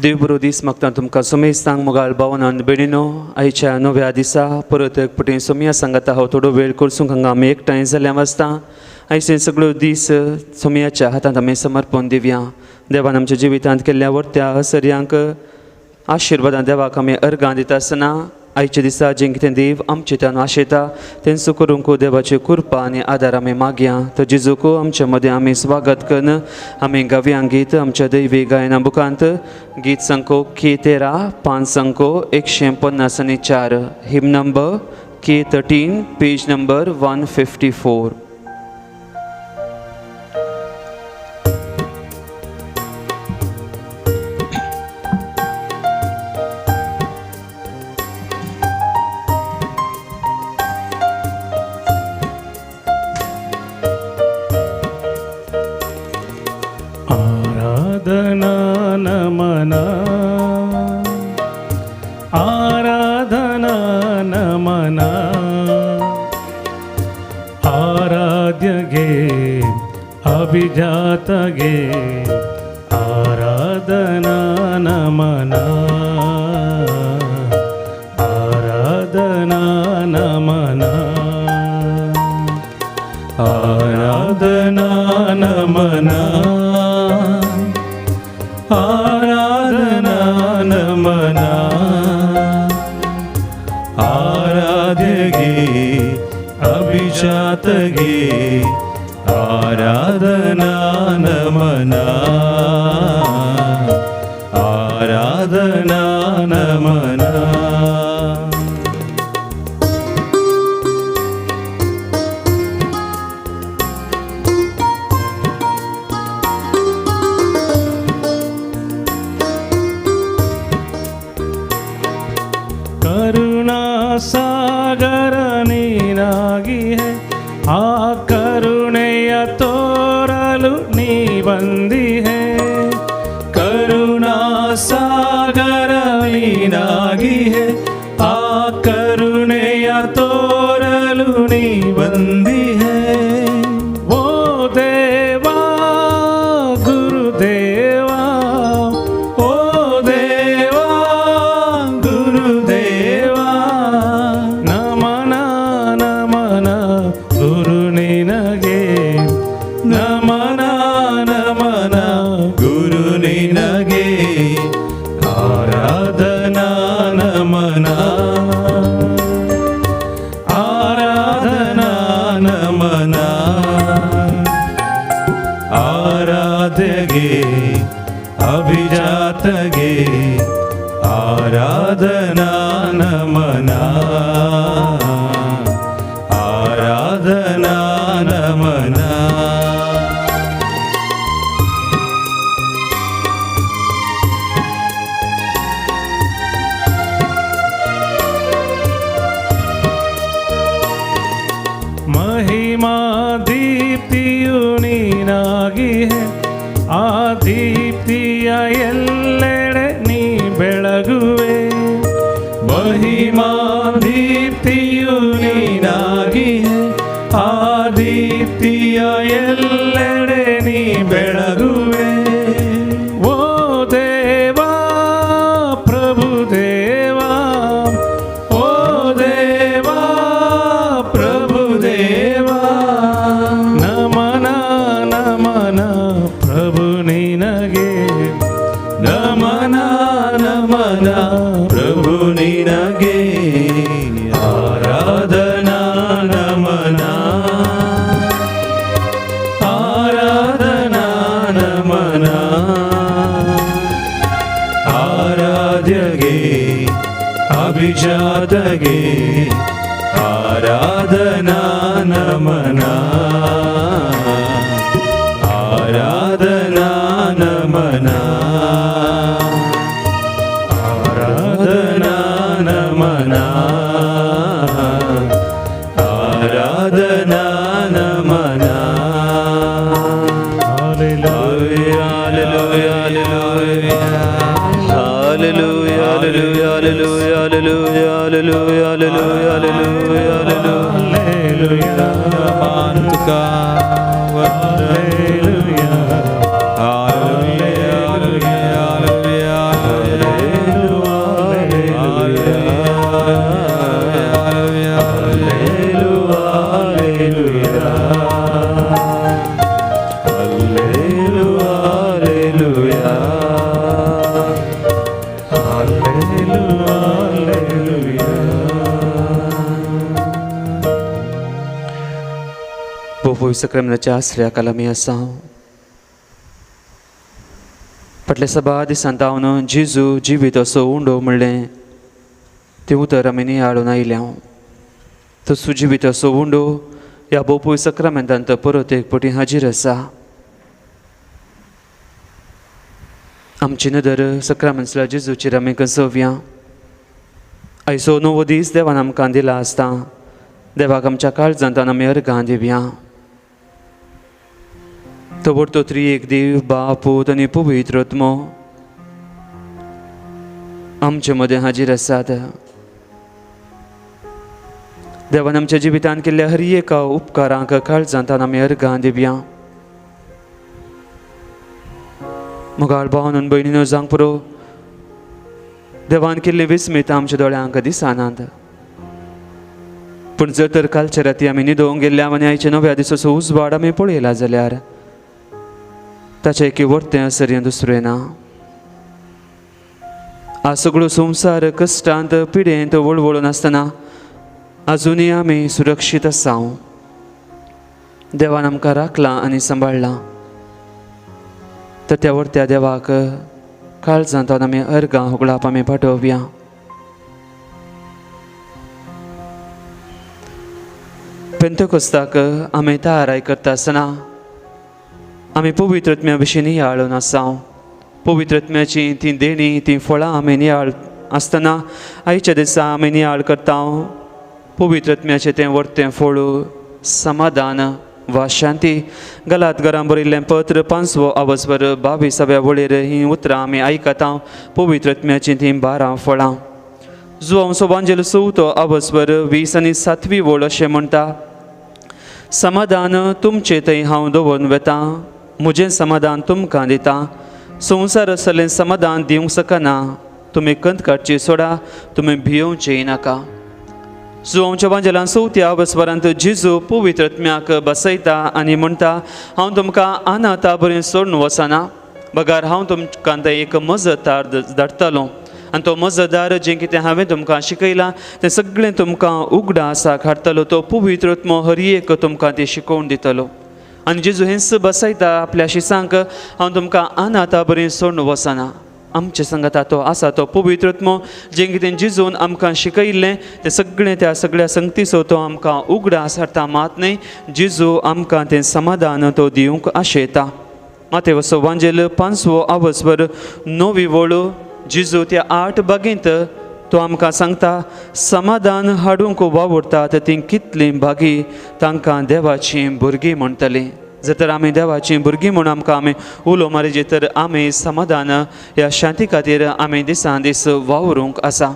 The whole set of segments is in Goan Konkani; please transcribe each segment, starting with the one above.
देव बरो दीस मागता तुमकां सोमेस्तांक मोगाळ भावनान भयणीनो. आयच्या नव्या दिसा परत एक पटी सोमया सांगाता हांव थोडो वेळ करसूंक हांगा आमी एकठांय जाल्या वाचता. आयचे सगळ्यो दीस सोमयाच्या हातांत आमी समर्पण दिवया. देवान आमच्या जिवितांत केल्ल्या वर्त्या सर्यांक आशिर्वादां देवाक आमी अर्गां दिता आसतना आयच्या दिसा जें कितें देव आमचे त्यान आशेता तेंचो करूंक देवाची कृपा आनी आदार आमी मागया. तर जेजूक आमच्या मदें आमी स्वागत करून आमी गावया गीत आमच्या दैवी गायना बुकांत गीत संको के 13 5 संको 154, हिम नंबर के 13, पेज नंबर 154. आराधना नमना, आराधना नमना, आराध्यगे अभिजातगे आराधना नमना, आराधना नमना, आराधना नमना, आराधना नमना, आराध्यगे अभिजातगे आराधना नमना, आराधना नमना. करुणा सागर ನೀನಾಗಿಹೆ, ಆ ಕರುಣೆಯ ತೋರಲು ನೀ ಬಂದಿಹೆ. ಕರುಣಾ ಸಾಗರ ನೀನಾಗಿಹೆ, ಆ ಕರುಣೆಯ ತೋರಲು ನೀ ಬಂದಿಹೆ. ಓ ದೇವಾ ಗುರುದೇವಾ, ಓ ದೇವಾ ಗುರುದೇವಾ, ನಮನ ನಮನ ಗುರು ನಿನಗೆ, ನಮನ ನಮನ ಗುರು ನಿನಗೆ, ಆರಾಧನಾ ನಮನ, ಆರಾಧನಾ ನಮನ, ಆರಾಧ್ಯಗೆ ಅಭಿಜಾತಗೆ ಆರಾಧನಾ ನಮನ, ಆರಾಧನಾ ನಮನ. ಮಹಿಮಾ ದೀಪ್ತಿಯು ನೀನಾಗಿಹೆ, ಆ ದೀಪ್ತಿಯ ಎಲ್ಲೆಡೆ ನೀ ಬೆಳಗುವೆ. ಮಹಿಮಾ ದೀಪ್ತಿಯು ನೀನಾಗಿಹೆ, ಆ ದೀಪ್ತಿಯ ಎಲ್ಲೆಡೆ ನೀ ಬೆಳಗುವೆ. ಓ ದೇವಾ ಪ್ರಭು ದೇವಾ, ಓ ದೇವಾ ಪ್ರಭು ದೇವಾ, ನಮನ ನಮನ ಪ್ರಭು ನಿನಗೆ, ನಮನ ನಮನ ಪ್ರಭು ನಿನಗೆ, ಆರಾಧನಾ ನಮನ, ಆರಾಧನಾ ನಮನ, ಆರಾಧ್ಯಗೆ ಅಭಿಜಾತಗೆ ಆರಾಧನಾ ನಮನ, ಆರಾಧನಾ ನಮನ, ಆರಾಧನಾ ನಮನ, ಆರಾಧನಾ ನಮನ. Hallelujah, hallelujah, hallelujah, hallelujah, hallelujah, hallelujah, hallelujah, hallelujah, hallelujah. Hallelujah. Hallelujah. Hallelujah. पवित्र आसऱ्या खाला आमी आसा. फाटल्या सभा दिसांत हांव जेजू जिवीत असो उंडो म्हणलें तें उतर आमी नियाळून आयल्या. तसो जिवीत असो उंडो ह्या भोव सक्रामेंतांत परत एक पटी हाजीर आसा. आमची नदर सक्रामेंतल्या जेजूचेर आमी कसोवया. आयचो नवो दीस देवान आमकां दिला आसता. देवाक आमच्या काळजांत आमी अर्गां दिवया. तो त्रिएक देव बाप पूत आनी पवित्र आत्मो आमचे मदें हाजीर आसात. देवान आमच्या जिवितांत केल्ल्या हर एका उपकारांक काळजांत आमी अर्गां दिवया. मोगाळ भावान भयणीनो जावंक पुरो देवान केल्ली विस्मीत आमच्या दोळ्यांक दिसनात. पूण जर तर कालच्या राती आमी न्हिदोवंक गेल्ल्या आनी आयच्या नव्या दिसाचो उजवाड आमी पळयला जाल्यार ताचें एक वर्तें आसर हें दुसरें ना. आज सगळो संवसार कश्टांत पिडेंत वळवळून आसतना आजुनूय आमी सुरक्षीत आसा. देवान आमकां राखलां आनी सांबाळ्ळां. तर त्या वर्त्या देवाक काळजांत आमी अर्गां होगळाप आमी पाठोवया. पेंतकोस्ताक आमी तयाराय करता आसतना आमी पवित्र आत्म्या विशीं नियाळून आसा. पवित्र आत्म्याची ती देणी ती फळां आमी नियाळ आसतना आयच्या दिसा आमी नियाळ करता. पवित्र आत्म्याचें तें वर्तें फळ समाधान वा शांती. गलात घरां बरयल्लें पत्र 5वो आवसवर 22व्या वळेर हीं उतरां आमी आयकता. पवित्र आत्म्याचीं तीं 12 फळां. जुवांव सोबांजेल 4थो आवसवर 20 आनी 7वी वळ अशें म्हणटा, समाधान तुमचे थंय हांव दवरून वेता, म्हजें समाधान तुमकां दिता. संवसार आसलें समाधान दिवंक शकना. तुमी कंत काडची सोडा, तुमी भियोवचें नाका. जुवांवच्या वांजेलान 4थ्या आवसवरांत जेजू पवित्र आत्म्याक बसयता आनी म्हणटा, हांव तुमकां अनाथा बरें सोडून वचना, बगार हांव तुमकां थंय एक मजतदार धाडटलो आनी तो मजतदार जें कितें हांवें तुमकां शिकयलां तें सगळें तुमकां उगडा आसा हाडटलो. तो पवित्र आत्मो हर एक तुमकां तें शिकोवन दितलो. आनी जेजू हेंच बसयता आपल्या शिसांक, हांव तुमकां अनाथा बरें सोडून वचना. आमचे संगता तो आसा तो पवित्र आत्मो जें कितें जेजून आमकां शिकयल्लें तें सगळें त्या सगळ्या संगतीचो तो आमकां उगडा आसारता मात न्हय, जेजू आमकां तें समाधान तो दिवंक आशेता. मातेवसो वांजेल 5वो आवसवर 9वी वळ जेजू त्या 8 बागेंत तो आमकां सांगता, समाधान हाडूंक वावुरतात तीं कितलीं भागी, तांकां देवाचीं भुरगीं म्हणटलीं. जर तर आमी देवाचीं भुरगीं म्हूण आमकां आमी उलो मारिजे तर आमी समाधान ह्या शांती खातीर आमी दिसान दीस वावरूंक आसा.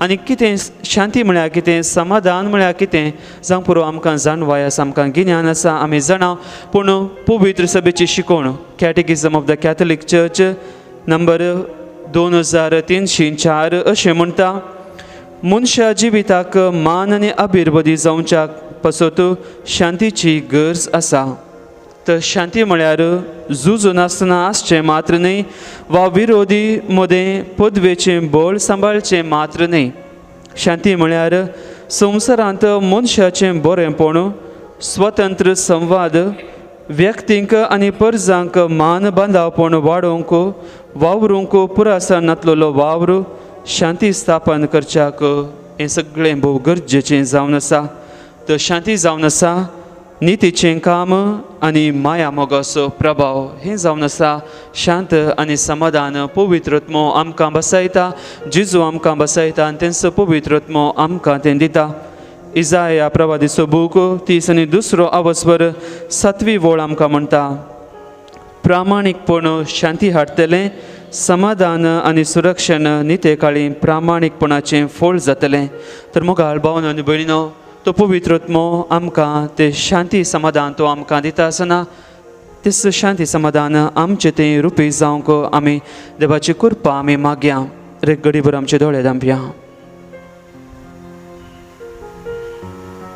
आनी कितें शांती म्हळ्यार कितें, समाधान म्हळ्यार कितें जावंक पुरो आमकां जाणवाय आसा, आमकां गिन्यान आसा, आमी जाणा. पूण पवित्र सभेची शिकवण catechism of the Catholic church number 2304 अशें म्हणटा, मनशा जिविताक मान आनी अभिर्वधी जावच्या पासत शांतीची गरज आसा. तर शांती म्हळ्यार झुजून आसतना आसचें मात्र न्हय वा विरोधी मदें पदवेचें बळ सांबाळचें मात्र न्हय. शांती म्हळ्यार संवसारांत मनशाचें बरेंपण, स्वतंत्र संवाद, व्यक्तींक आनी परजांक मान बांदावपण वाडोवंक वावरूंक पुरासा नातलेलो वावर शांती स्थापन करच्याक हें सगळें भोव गरजेचें जावन आसा. तर शांती जावन आसा नितीचें काम आनी माया मोगाचो प्रभाव हें जावन आसा शांत आनी समाधान. पवित्र आत्मो आमकां बसयता, जेजू आमकां बसयता आनी तेंचो पवित्र आत्मो आमकां तें दिता. इजाया प्रवादीचो बूक 32 आवसवर 7वी वळ आमकां म्हणटा, प्रामाणीकपण शांती हाडटलें, समाधान आनी सुरक्षण नितेकाळी प्रामाणीकपणाचें फळ जातलें. तर मोगाळ भावानो आनी भयणीनो, तो पवित्र आत्मो आमकां तें शांती समाधान तो आमकां दिता आसतना तें शांती समाधान आमचें तें रुपी जावंक आमी देवाची कृपा आमी मागया. रे घडीभर आमचे दोळे धांपया.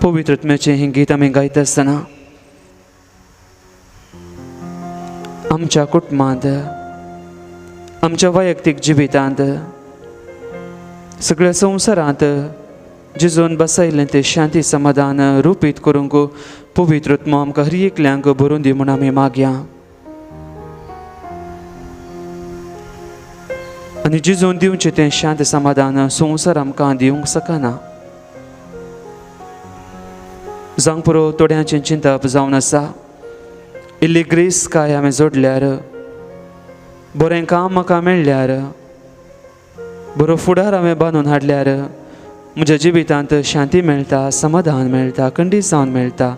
पवित्र आत्म्याचें हें गीत आमी गायता आसतना आमच्या कुटुंबांत, आमच्या वैयक्तीक जिवितांत, सगळ्या संवसारांत जेजून बसयलें तें शांती समाधान रुपीत करूंक पवित्र आत्मो आमकां हर एकल्यांक भरून दी म्हूण आमी मागया. आनी जेजून दिवचें तें शांत समाधान संवसार आमकां दिवंक शकना. जावंक पुरो थोड्यांचें चिंतप जावन आसा, इल्ली ग्रेस काय हांवें जोडल्यार, बरें काम म्हाका मेळ्ळ्यार, बरो फुडार हांवें बांदून हाडल्यार म्हज्या जिवितांत शांती मेळटा, समाधान मेळटा, खंडीत जावन मेळटा.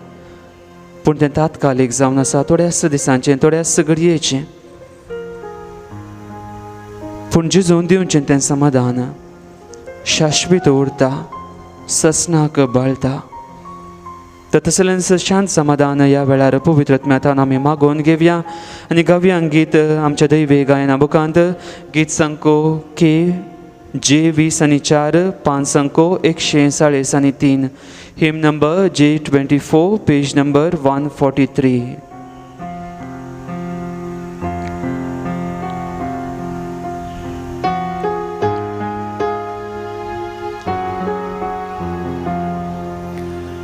पूण तें तात्कालीक जावन आसा, थोड्याच दिसांचें, थोड्याच घडयेचें. पूण जेजून दिवचें तें समाधान शाश्वीत उरता, ससनाक बाळटा. तर तसलेंच शांत समाधान ह्या वेळार पवित्र आत्म्यान आमी मागोवन घेवया आनी गावया गीत आमच्या दैवी गायना बुकांत गीत संको के जे 20 आनी 4, 5 संको 140 आनी 3, hymn number J 24, page number 143.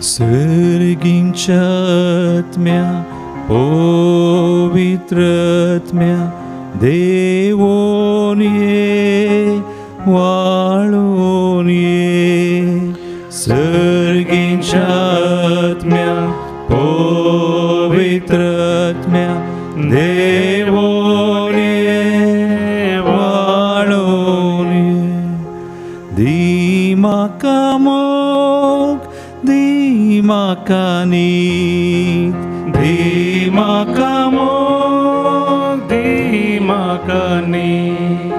सर्गींच्या आत्म्या पवित्र आत्म्या देवोन ये वाळून ये. सर्गींच्या आत्म्या पवित्र आत्म्या देवोन ये वाळून ये. दी म्हाका मोग, दी म्हाका नीत, दी म्हाका मोग, दी म्हाका नीत.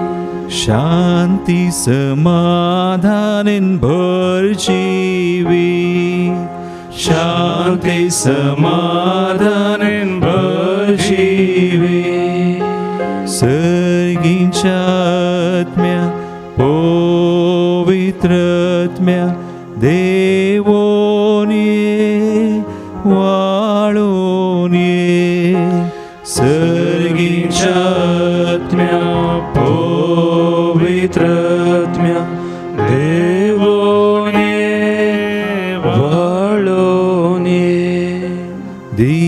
शांती समाधानेन भर जिवीत, शांती समाधानेन भर जिवीत. सर्गींच्या आत्म्या पवित्र आत्म्या देवोन ये वाळून ये. सर्गींच्या आत्म्या पवित्र आत्म्या देवोन ये वाळून ये. दी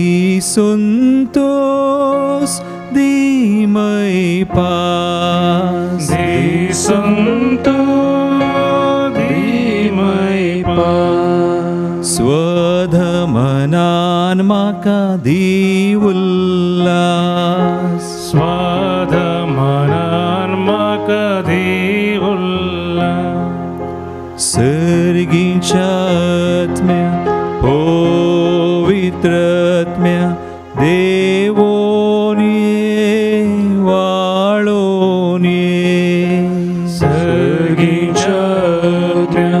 संतोष, दी मैपास, दी संतोष, दी मैपास. स्वधमनान म्हाका दी उल्लास, स्वधमनान म्हाका दी उल्लास. सर्गींच्या आत्म्या पवित्र आत्म्या देवोन ये वाळून ये. सर्गींच्या आत्म्या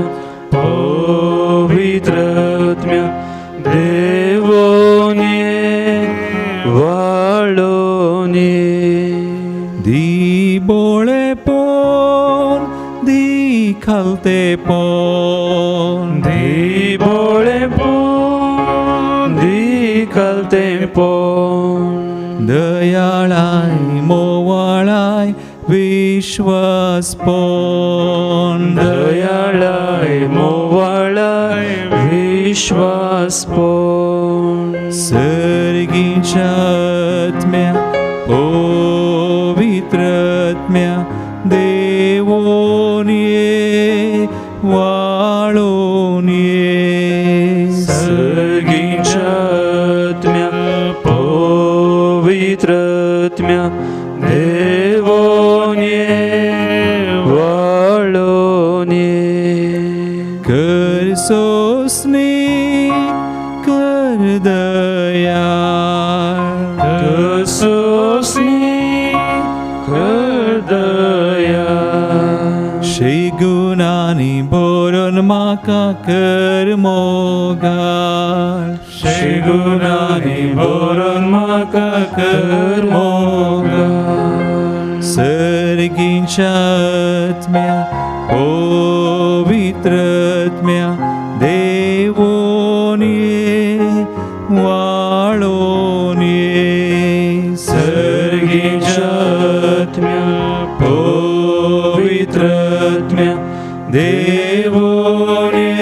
पवित्र आत्म्या देवोन ये वाळून ये. दी बोळेपण, दी खालतेपण, दी बोळेपण, दी खालतेपण. दयाळाय मोवाळाय विश्वासपण, दयाळाय मोवाळाय विश्वासपण. सर्गींच्या आत्म्या पवित्र आत्म्या देवोन ये वाळून ये. सर्गींच्या आत्म्या पवित्र आत्म्या देवोन ये वाळून ये. कर सोसणी, कर दयाळ, कर सोसणी, कर दयाळ. श्रीगुणांनी भरून म्हाका कर मोगाळ, श्रीगुणांनी भरून म्हाका कर मोगाळ. सर्गींच्या आत्म्या पवित्र आत्म्या देवोन ये वाळून ये. सर्गींच्या आत्म्या पवित्र आत्म्या देवोन ये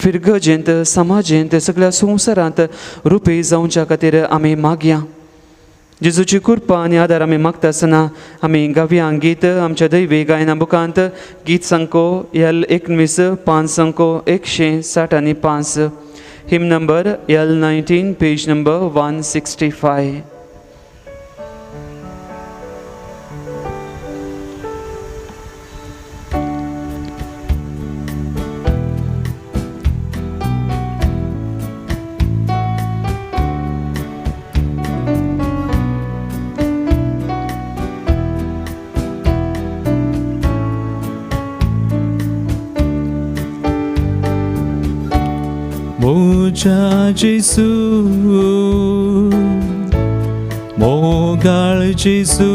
फिरगजेंत समाजेंत सगळ्या संवसारांत रुपी जावच्या खातीर आमी मागया. जेजूची कृपा आनी आदार आमी मागता आसतना आमी गावया गीत आमच्या दैवी गायना बुकांत गीत संको L 19 5 संको 165, hymn number L 19 page number 165. म्हज्या जेजू मोगाळ जेजू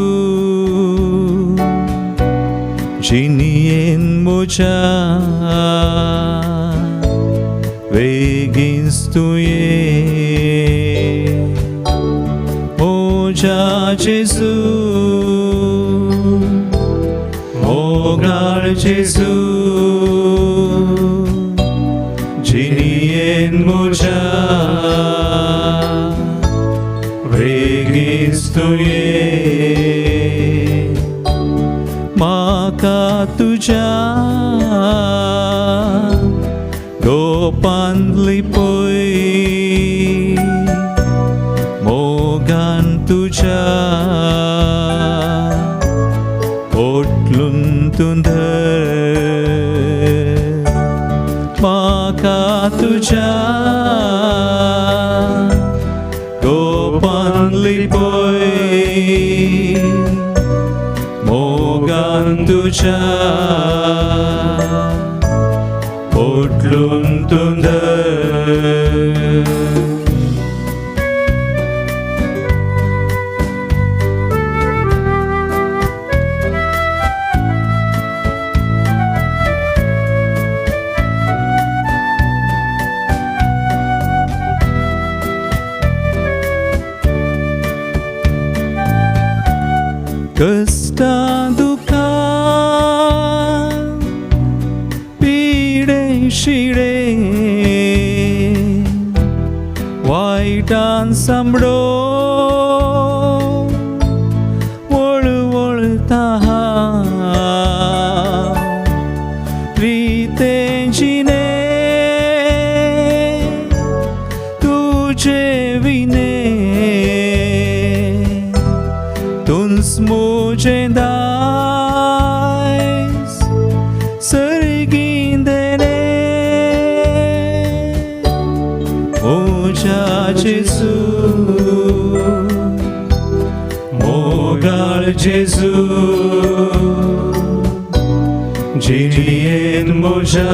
जिणेन म्हज्या वेगींच तुवें म्हज्या जेजू मोगाळ जेजू जिणेन म्हज्या वेगींच तुवें म्हाका तुज्या गोपान लिपय मोगान तुज्या पोटलून तूं धर म्हाका तुज्या गोपान लिपय मोगान तुज्या पोटलून तूं धर. कश्टां दुखां पिडे शिडे वायटान सांबडो वळवळता रितें जिणे तुजे विणे तुंच म्हजें दायज सर्गीं देणें म्हज्या जेजू मोगाळ जेजू जिणेन म्हज्या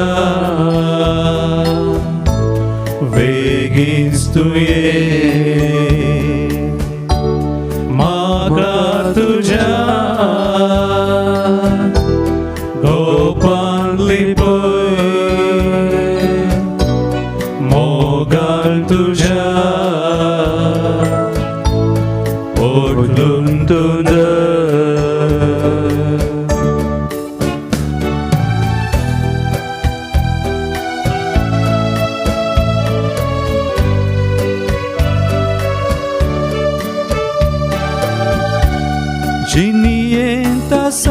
वेगींच तुवें म्हाका तुज्या गोपान लिपय मोगान तुज्या पोटलून तूं धर. जिणेंत आसा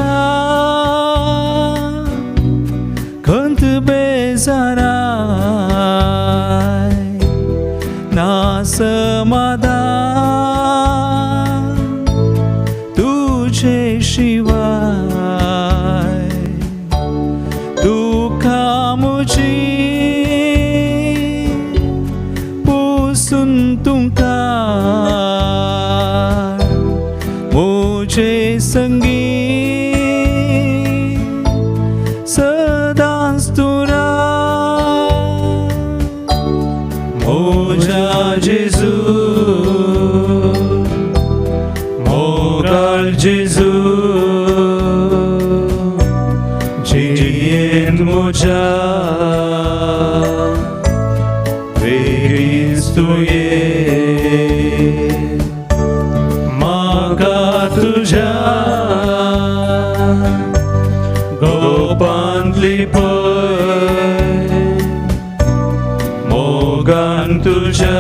तुज्या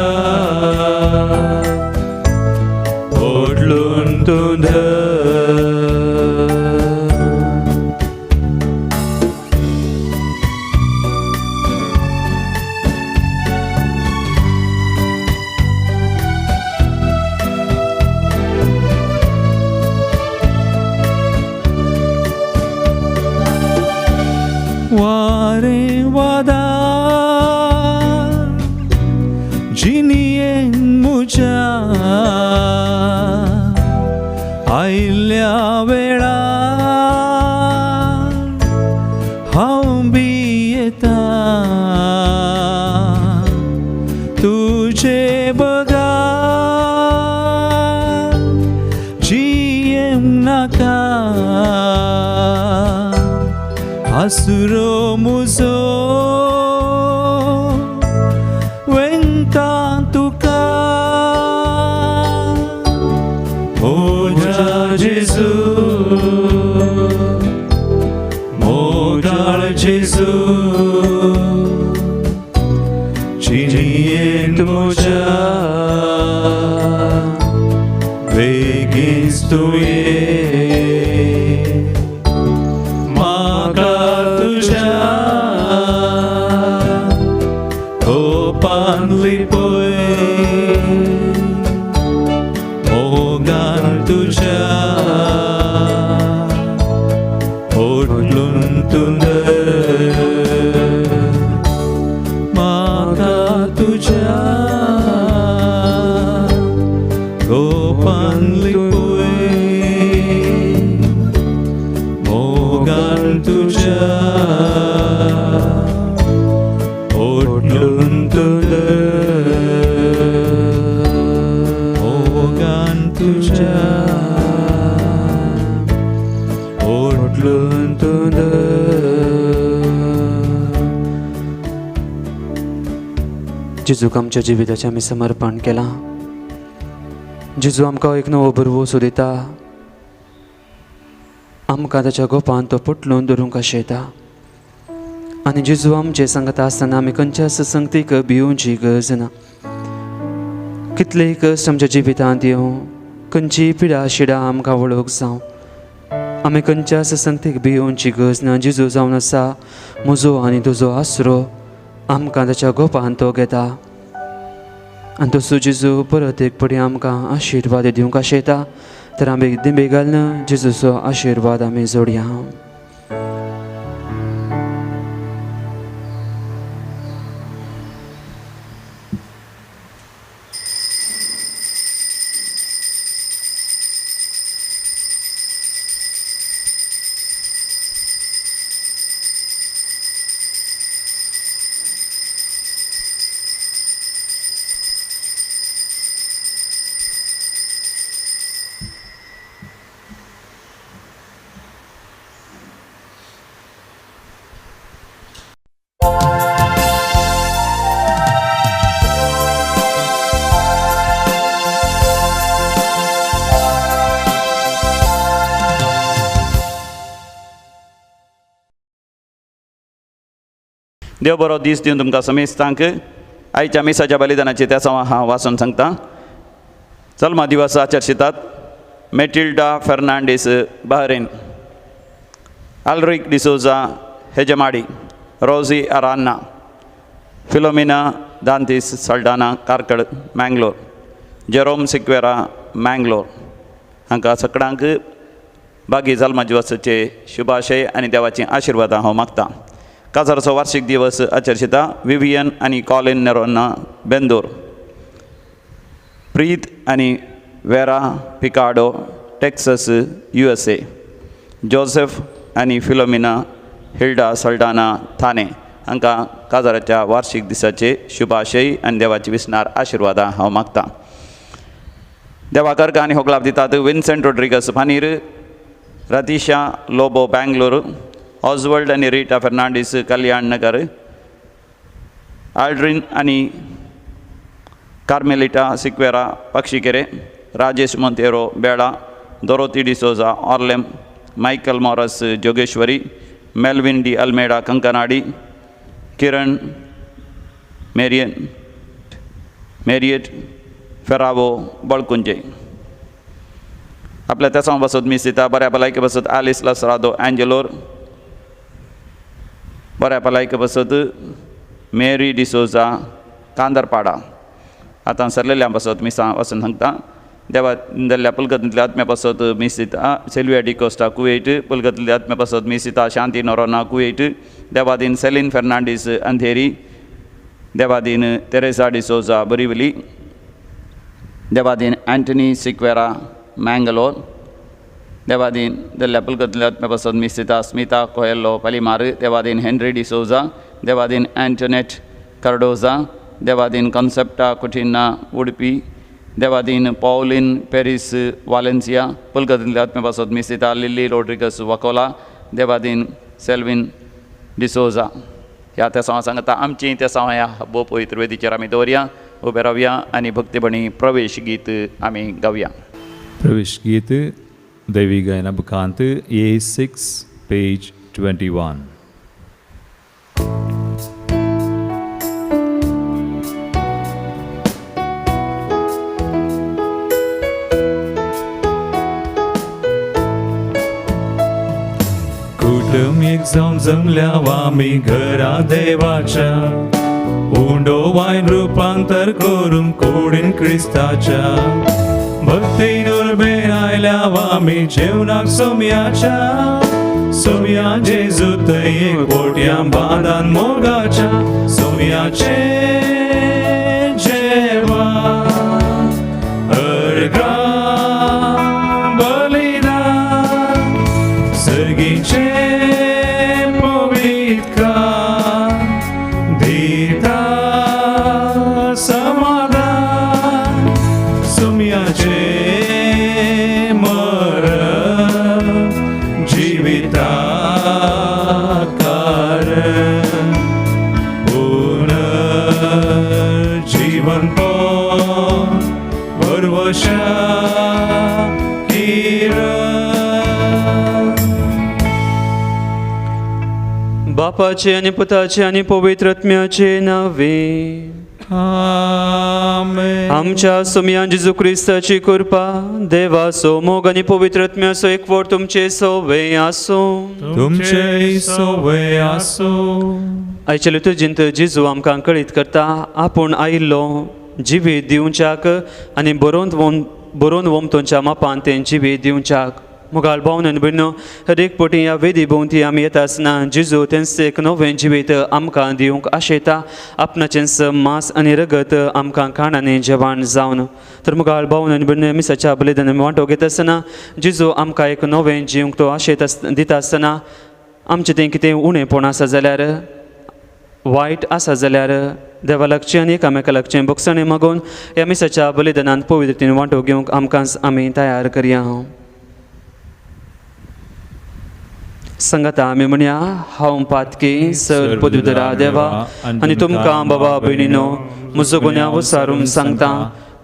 ओडलून तूं धर. वारें वादाळ जिणेंत म्हज्या आयिल्ल्या वेळार हांव भियेतां तुजे बगर जियेवंक नाका आसुरो म्हजो वेंगता तुका. म्हज्या जेजू मोगाळ जेजू जिणेंत म्हज्या बेगीन तूं ये म्हाका तुज्या गोपान लिपय मोगान तुज्या ओडलून तूं धर म्हाका तुज्या गोपान लिपय मोगान तुज्या ओडलून तूं धर मोगान तुज्या ओडलून तूं धर. जेजूक आमच्या जिविताचें आमी समर्पण केलां. जेजू आमकां एक नवो भरवंसो दिता. आमकां ताच्या गोपान तो पोटलून धरूंक आशयता. आनी जेजू आमचे सांगता आसतना आमी खंयच्याच संगतीक भिवची गरज ना. कितलेय कश्ट आमच्या जिवितांत येवं, खंयचीय पिडा शिडा आमकां वळख जावं, आमी खंयच्याच संगतीक भिवची गरज ना. जेजू जावन आसा म्हजो आनी तुजो आसरो. आमकां ताच्या गोपान तो घेता आनी तसो जेजू परत एक पटी आमकां आशिर्वाद दिवंक आशयता. तर आमी दिंबे घालून जेजूचो आशिर्वाद आमी जोडया. देव बरो दीस दिवन तुमकां समेस्तांक आयच्या मिसाच्या बलिदानाची त्या हांव वाचून सांगता. चलमा दिवस आचर्शितात Matilda Fernandes Bahrain, Alric D'Souza Hejamadi, Rosy Aranha, Philomena Dantis Saldanha Karkala Mangalore, Jerome Sequeira Mangalore हांकां सगळ्यांक बागी जल्मा दिवसाचे शुभाशय आनी देवाची आशिर्वादां हांव मागतां. काजाराचो वार्षिक दिवस आचर्शिता विवियन आनी कॉलिन नेरोना बेंदूर, प्रीत आनी Vera Picado Texas USA, Joseph आनी फिलोमिना हिल्डा सल्डाना थाने हांकां काजाराच्या वार्षिक दिसाचे शुभाशय आनी देवाची विसनार आशिर्वादां हांव मागतां. देवाकर्क आनी होगलाप दितात विन्सेंट रोड्रिगस फानीर, रतीशा लोबो बेंगलोर, ऑजवर्ल्ड आनी रिटा फेर्नांडीस कल्याण नगर, आल्ड्रीन आनी Carmelita Sequeira Pakshikere, Rajesh Monteiro Bela, Dorothy D'Souza Orlem, Michael Morris Jogeshwari, Melvin D Almeida Kankanady, Kiran Marian Mariet Ferao Balkunje. आपल्या तेसांव बसत मीस दिता. बऱ्या भलायके बसत आलिस लसरादो एंजेलोर. बऱ्या भलायके बसत मेरी डिसोजा कांदरपाडा. आतां सरलेल्या बसत मिसां वचून सांगता. देवा दिल्ल्या पुलगतींतल्या आत्म्या पासत मीस दिता सिल्विया डिकोस्टा कुवेट. पुलगतींतल्या आत्म्या पासत मीस दिता शांती नोरोना कुवेट. देवादीन सेलीन फेर्नांडीस अंधेरी. देवादीन तेरेसा डिसोजा बोरिवली. देवादीन एंटनी सिक्वेरा मँगलोर. देवादीन दिल्ल्या पुलगतींतल्या आत्म्या पासत मीस दिता स्मिता कोएल्लो पलिमार. देवादीन हेनरी डिसोजा. देवादीन एंटोनेट कार्डोजा. देवादीन कॉन्सेप्टा कुटिन्हा उडपी. देवादीन पॉलिन पेरीस वालेन्सिया. पुलगतींतल्या आत्म्या पासत मीस दिता लिल्ली रोड्रिगस वकोला. देवादीन सेल्वीन डिसोजा. ह्या तेसांव सांगता आमची तेसांव ह्या भोव पवित्र वेदीचेर आमी दवरया, उबे रावया आनी भक्तीपणी प्रवेश गीत आमी गावया. प्रवेश गीत दैवी गायना बुकांत A6 page 21. कुटुंब एक जावन जमल्या आमी घरा देवाच्या, उंडो वायन रुपांतर करून कुडीन क्रिस्ताच्या. भक्तीन उर्बेन आयल्या आमी जेवणाक सोम्याच्या, सोम्या जेजू थंय एक पोटयां बांदान मोगाच्या. सोम्याचें जेवण अर्घां बलिदान, सर्गीचें पवित्र दिता समाधान. सोम्याचें मरण जिविता कारण, पुनर्जीवन भरवशा किरण. बापाचे आनी पुताचे आनी पवित्र आत्म्याचे नावे. आमेन. आमच्या सोमया जेजू क्रिस्ताची कृपा, देवाचो मोग आनी पवित्र आत्म्याचो एकवट तुमचे सोवे आसूं. तुमचे सोवे आसूं. आयचे लितुर्जींत जेजू आमकां कळीत करता आपूण आयिल्लो जिवीत दिवच्याक आनी बरोवन वमतोंच्या मापान तें जिवीत दिवच्याक. मुखार भावन आनी भयणो, हर एक पटी ह्या वेदी भोंवती आमी येता आसतना जेजू तेंच एक नवें जिवीत आमकां दिवंक आशेता, आपणाचेंच मांस आनी रगत आमकां खाण आनी जेवण जावन. तर मुखार भावन आनी भयणो, मिसाच्या बलिदान आमी वांटो घेता आसतना जेजू आमकां एक नवें जिवंक तो आशेत दिता आसतना आमचें तें कितें उणेपण आसा जाल्यार, वायट आसा जाल्यार देवा लागचें आनी एकामेका लागचें भोगसणें मागून ह्या मिसाच्या बलिदानांत पवित्रतेन वांटो घेवंक आमकां आमी तयार करया. संगता आमी म्हणया, हांव पातकी सर पदुधरा देवा आनी तुमकां बाबा भयणीनो म्हजो गुन्यांव उसारून सांगता,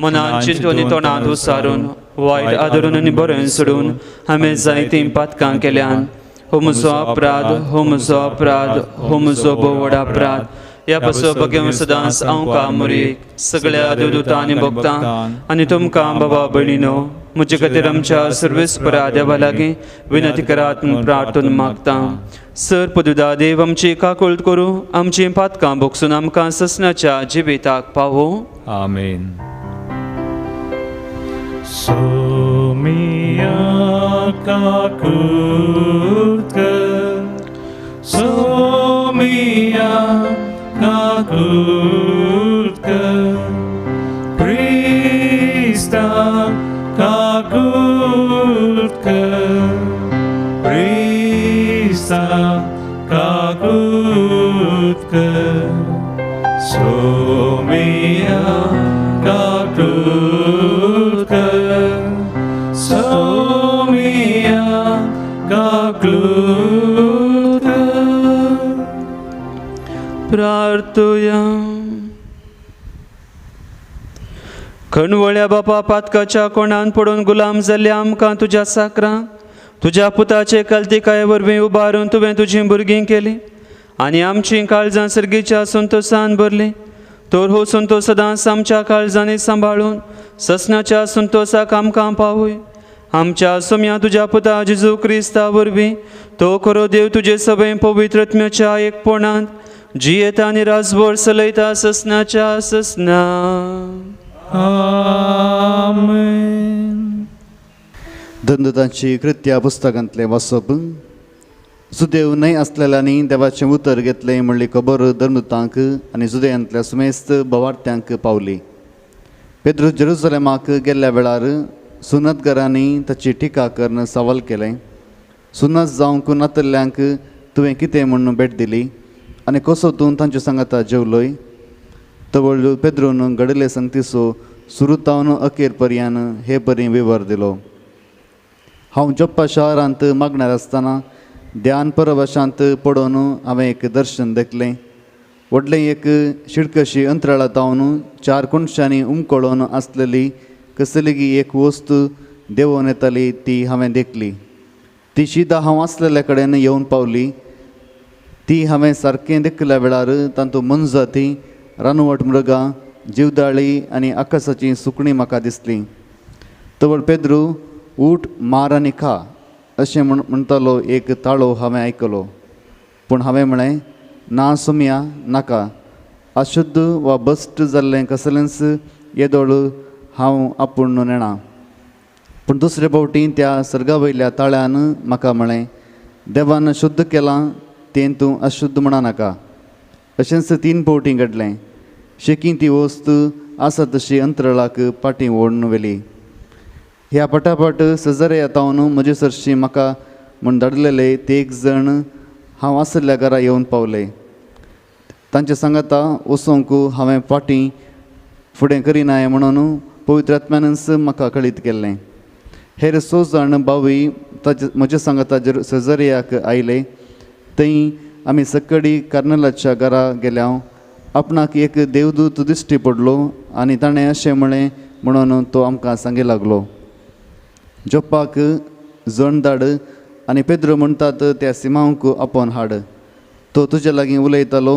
मनान चिंतून आनी तोंडांत उसारून वायट आदरून आनी बरें सोडून हांवें जायतीं पातकां केल्यान. हो म्हजो अपराध, हो म्हजो अपराध, हो म्हजो भोव व्हड अपराध. ह्या पासून बगेवन सदांच हांव कामुरीक सगळ्या देवदूतां आनी भक्तां आनी तुमकां बाबा भयणीनो म्हजे खातीर आमच्या सर्वेस्परा देवा लागीं विनंती करात म्हूण प्रार्थून मागता. सर पदुदा देव आमची काकुळट करूं, आमचीं पातकां भोगसून आमकां ससनाच्या जिविताक पावोवं. आमेन. सोमिया काकूत कर, सोमिया काकूत कर, क्रिस्ता काकूत कर, क्रिस्ता काकूत कर, सोमिया काकूत कर, सोमिया काकूत कर. प्रार्थुया. खणवळ्या बापा, पातकाच्या कोणान पडून गुलाम जाल्ल्या आमकां तुज्या साकरां तुज्या पुताचे कल्तिकाये वरवीं उबारून तुवें तुजीं भुरगीं केलीं आनी आमचीं काळजां सर्गीच्या संतोसान भरलीं. तर हो संतोश सदांच आमच्या काळजांनी सांबाळून ससनाच्या संतोषाक आमकां पावय. आमच्या सोम्या तुज्या पुता जेजू क्रिस्ता वरवीं तो खरो देव तुजे सगळे पवित्रत्म्याच्या एकपणांत जियेता आनी राजभर चलयता ससनाच्या ससना. आमेन. धनदूतांची कृत्या पुस्तकांतलें वाचप. सुदेव न्हय आसलेल्यांनी देवाचें उतर घेतलें म्हणली खबर धर्मदूतांक आनी जुदयांतल्या सुमेस्त भवार्थ्यांक पावली. पेद्रू जेरुजलेमाक गेल्ल्या वेळार सुनतघरांनी ताची टिका करून सवाल केलें, सुनत जावंक नातल्ल्यांक तुवें कितें म्हूण भेट दिली आनी कसो तूं तांचे सांगाता जेवलोय? तवळ पेद्रून घडिल्ले संगतीचो सुरू अखेर पर्यान हे परी विवर दिलो. हांव जोप्पा शहरांत मागणार आसतना ध्यान परवशांत पडोवन हांवें एक दर्शन देखलें. व्हडलें एक शिडकशी अंतराळा तावन चार कोणशांनी उमकळोवन आसलेली कसलीगी एक वस्त देंवोन येताली ती हांवें देखली. ती शिदा हांव आसलेल्या कडेन येवन पावली. ती हांवें सारकें देखल्या वेळार तातूंत मोनजाती, रानवट मृगां, जिवदाळी आनी आकाशाचीं सुकणीं म्हाका दिसलीं. तवळ पेद्रू उठ, मार आनी खा अशें म्हणटालो एक ताळो हांवें आयकलो. पूण हांवें म्हळें, ना सोम्या, नाका. अशुद्ध वा भश्ट जाल्लें कसलेंच येदोळ हांव आपूण नेणा. पूण दुसरे फावटी त्या सर्गा वयल्या ताळ्यान म्हाका म्हळें, देवान शुद्ध केलां तें तूं अशुद्ध म्हणा नाका. अशेंच 3 फावटी घडलें. शेकी ती वस्त आसा तशी अंतराळाक फाटीं ओडून व्हेली. ह्या पटापट सजरे तावन म्हजे सरशी म्हाका म्हूण धाडलेले ते एक जण हांव आशिल्ल्या घरा येवन पावले. तांचे सांगाता वचोंक हांवें फाटीं फुडें करिनाय म्हणून पवित्र आत्म्यानच म्हाका कळीत केल्लें. हेर 6 जाण बावूय ताचे म्हजे सांगाता सजरियाक आयले. थंय आमी सकडी कार्नलाच्या घरा गेल्या. आपणाक एक देवदूत दिश्टी पडलो आनी ताणें अशें म्हळें म्हणून तो आमकां सांगी लागलो, जोप्पाक जण धाड आनी पेद्रो म्हणटात त्या सिमांवक आपोवन हाड. तो तुजे लागीं उलयतालो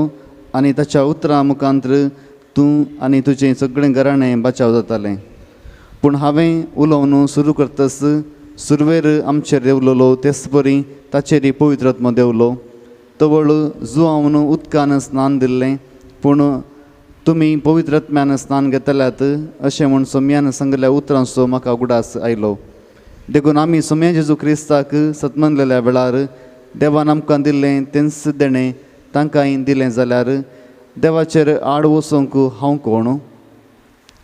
आनी ताच्या उतरां मुखांत्र तूं आनी तुजें सगळें घराणें बचाव जातालें. पूण हांवें उलोवन सुरू करतस सुरवेर आमचेर देंवलोलो तेच परी ताचेर पवित्र आत्मो देंवलो. तवळ जुआवन उदकान स्नान दिल्लें, पूण तुमी पवित्र आत्म्यान स्नान घेतल्यात अशें म्हूण सोम्यान सांगिल्ल्या उतरांचो म्हाका उगडास आयलो. देखून आमी सोम्या जेजू क्रिस्ताक सतमनलेल्या वेळार देवान आमकां दिल्लें तेंच देणें तांकांय दिलें जाल्यार देवाचेर आड वचोंक हांव कोण?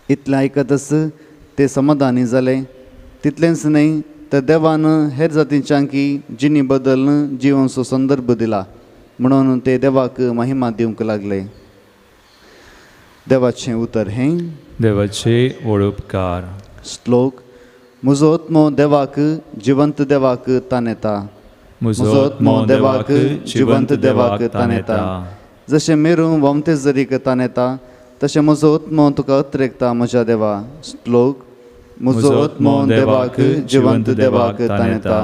इतलें आयकतच ते समाधानी जाले. तितलेंच न्हय तर देवान हेर जातींच्यांकी जिणी बदल जिवनचो संदर्भ दिला म्हणून ते देवाक महिमा दिवंक लागले. देवाचें उतर हें. देवाचे व्हड उपकार. श्लोक. म्हजो आत्मो देवाक, जिवंत देवाक तानेता. म्हजो आत्मो देवाक, जिवंत देवाक तानेता. जशें मेरू व्हांवते जरीक तानेता तशें म्हजो आत्मो तुका अत्रेकता म्हज्या देवा. श्लोक. म्हजो आत्मो देवाक, जिवंत देवाक तानेता.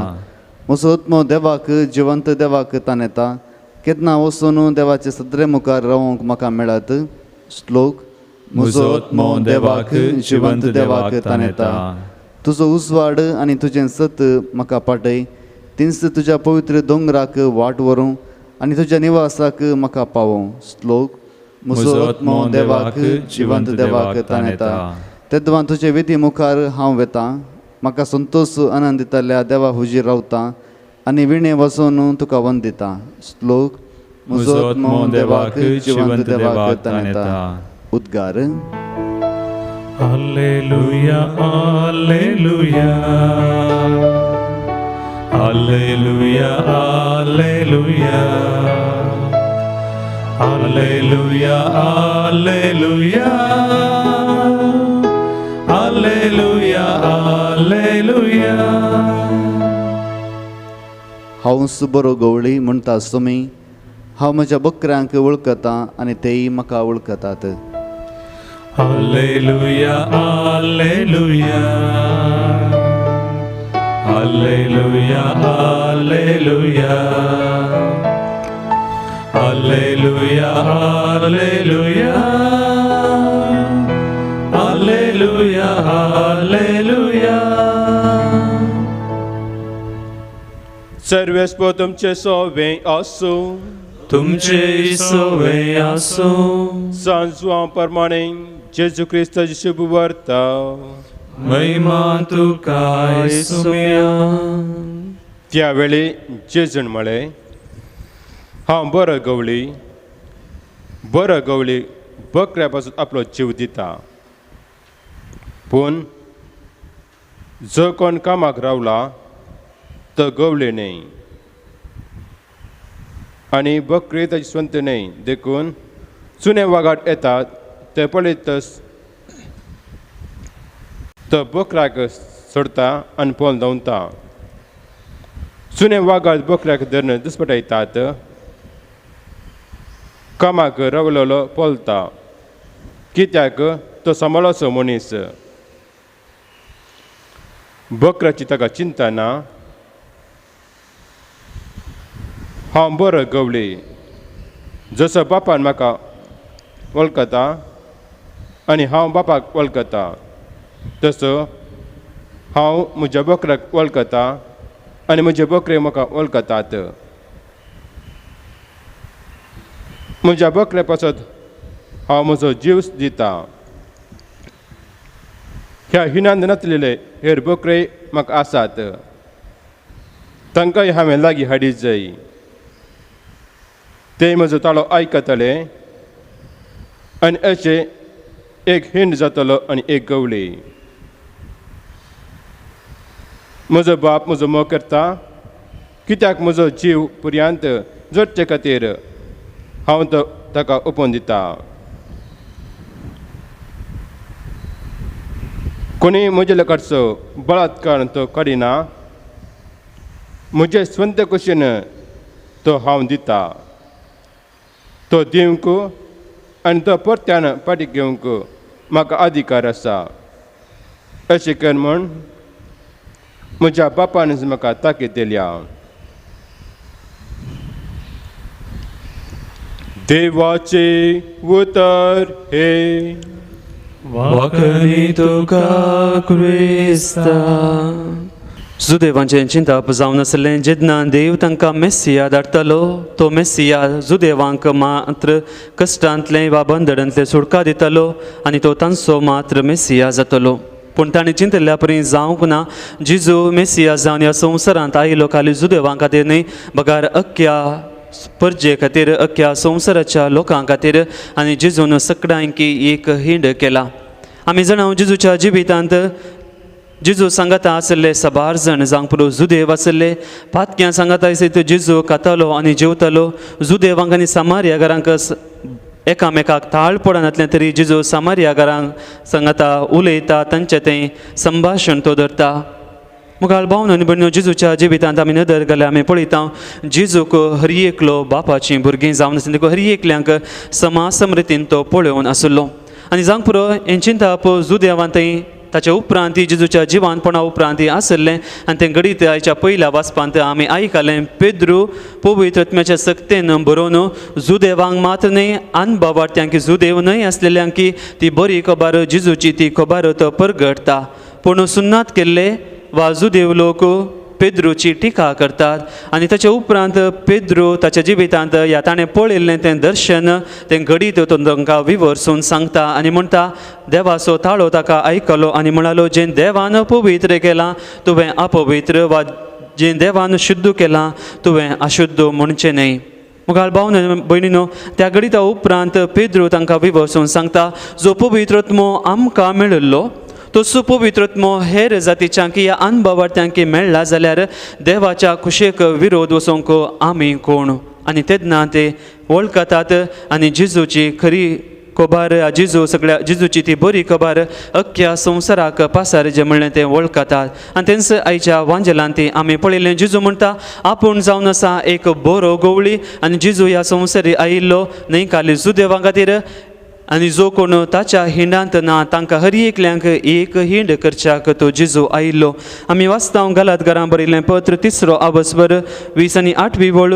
म्हजो आत्मो देवाक, जिवंत देवाक तानेता. केन्ना वचून देवाचे सदरे मुखार रावंक म्हाका मेळत? श्लोक. म्हजो आत्मो देवाक, जिवंत देवाक तानेता. तुजो उजवाड आनी तुजें सत म्हाका पाटय. तींच तुज्या पवित्र दोंगराक वाट व्हरूं आनी तुज्या निवासाक म्हाका पावोवं. श्लोक. म्हजो आत्मो देवाक, जिवंत देवाक तानेता. तेदवां तुजे विधी मुखार हांव वेतां. म्हाका संतोश आनंद दितल्या देवा हुजीर रावतां आनी विणे वचून तुका वंदितां. श्लोक. म्हजो आत्मो देवाक, जिवंत देवाक तानेता. उद्गार. Alleluia, alleluia, alleluia, alleluia, alleluia, alleluia, alleluia, alleluia. हांव बरो गवळी म्हणटा सोमी. हांव म्हज्या बकऱ्यांक वळखतां आनी तेय म्हाका वळखतात. Alleluia, alleluia, alleluia, alleluia, alleluia, alleluia, सर्वेस्पो तुमचे सोवे आसूं. तुमचे सवे आसूं. सांजवां प्रमाणे जेजू क्रिस्ताची शुभ वार्ता. महिमा तुका सुम्या. त्यावेळी जेजून म्हळें, हांव बरो गवळी, बरो गवळी बकऱ्या पासून आपलो जीव दिता. पूण जो कोण कामाक रावला तो गवळी न्हय आनी बकरी ताची स्वंत न्हय. देखून चुने वागाट येतात ते पळयतच तो बकऱ्याक सोडता आनी पळोवन धांवता. चुने वागाट बकऱ्याक धरून दुस्पटायतात. कामाक रावलेलो पळता कित्याक तो सांबाळचो मनीस. बकऱ्याची ताका चिंता ना. हांव बरो गवळी, जसो बापान म्हाका वळखता आनी हांव बापाक वळखता तसो हांव म्हज्या बकऱ्याक वळखता आनी म्हजे बकरे म्हाका वळखतात. म्हज्या बकऱ्या पासत हांव म्हजो जीव दिता. ह्या हिनांत नासलेले हेर बकरे म्हाका आसात, तांकांय हांवें लागीं हाडीत जाय. ते म्हजो ताळो आयकतले आनी अशें एक हिंड जातलो आनी एक गवळी. म्हजो बाप म्हजो मोग करता कित्याक म्हजो जीव पर्यंत जोडचे खातीर हांव तो ताका ओपोवन दिता. कोणी म्हजे कडचो बळात्कार तो काडिना, म्हजे स्वंत कुशीन तो हांव दिता. तो दिवंक आनी तो परत्यान फाटी घेवंक म्हाका अधिकार आसा. अशें कर म्हूण म्हज्या बापान म्हाका ताकीद दिल्या. देवाचें उतर हे. वाकणी तुका क्रिस्ता. जुदेवांचें चिंतप जावन आसलें जेन्ना देव तांकां मेसिया धाडटलो तो मेसिया जुदेवांक मात्र कश्टांतलें वा बंदडांतलें सुटका दितलो आनी तो तांचो मात्र मेसिया जातलो. पूण ताणें चिंतिल्ल्या परी जावंक ना. जिजू मेसिया जावन ह्या संवसारांत आयलो खाली जुदेवां खातीर न्हय बगार अख्ख्या परजे खातीर, अख्ख्या संवसाराच्या लोकां खातीर. आनी जिजून सगळ्यांकी एक हिंड केला. आमी जाणा जिजूच्या जिवितांत जिजू सांगाता आसले साबार जाण, जावंक पुरो जुदेव आसले. पातक्यां सांगाता आसत जिजू खातालो आनी जेवतालो. जुदेवांक आनी सामारिया घरांक एकामेकाक ताळ पडनातलें तरी जिजू सामारिया घरांक सांगाता उलयता, तांचें तें संभाशण तो धरता. मुखार भावन आनी भयणीनो, जिजूच्या जिवितांत आमी नदर घाल्यार आमी पळयता जिजूक हर एकलो बापाचीं भुरगीं जावन आसली देखून हर एकल्यांक समासमृतीन तो पळोवन आसलो. आनी जावंक पुरो हें चिंतप जुदेवान थंय ताच्या उपरांत जिजूच्या जिवानपणा उपरांत आसलें. आनी तें घडीत आयच्या पयल्या वाचपांत आमी आयकलें पेद्रू पवित्र आत्म्याच्या सक्तेन बरोवन जुदेवांक मात्र न्हय अनभावार्थ्यांक जुदेव न्हय आसलेल्यांक ती बरी खबर जिजूची ती खबर तो परगटता. पूण सुन्नात केल्ले वा जुदेव लोक पेद्रूची टिका करतात आनी ताच्या उपरांत पेद्रू ताच्या जिवितांत ह्या ताणें पळयल्लें तें दर्शन तें घडीत तो तांकां विवर्सून सांगता आनी म्हणटा देवाचो ताळो ताका आयकलो आनी म्हणालो जें देवान पवित्र केलां तुवें अपवित्र वा जें देवान शुद्ध केलां तुवें अशुद्ध म्हणचें न्हय. मुखार भाव भयणीनो, त्या घडिता उपरांत पेद्रू तांकां विवर्सून सांगता जो पवित्र आत्मो आमकां मेळिल्लो तो सुपवित्र आत्मो हेर जातीच्यांक ह्या अनभावार्थ्यांक मेळ्ळा जाल्यार देवाच्या खुशेक विरोध वचोंक आमी कोण. आनी तेन्ना ते वळखतात आनी जिजूची खरी खबर, जिजू सगळ्या जिजूची ती बरी खबर अख्ख्या संवसाराक पासार जें म्हणलें तें वळखतात. आनी तेंच आयच्या वांजेलान ती आमी पळयलें जिजू म्हणटा आपूण जावन आसा एक बरो गवळी आनी जिजू ह्या संवसारी आयिल्लो न्हय खाली जुदेवां खातीर आनी जो कोण ताच्या हिंडांत ना तांकां हर एकल्यांक एक हिंड करच्याक तो जिजू आयिल्लो. आमी वाचता गलात घरां बरयल्लें पत्र तिसरो आवसभर 20 आनी 8वी वळ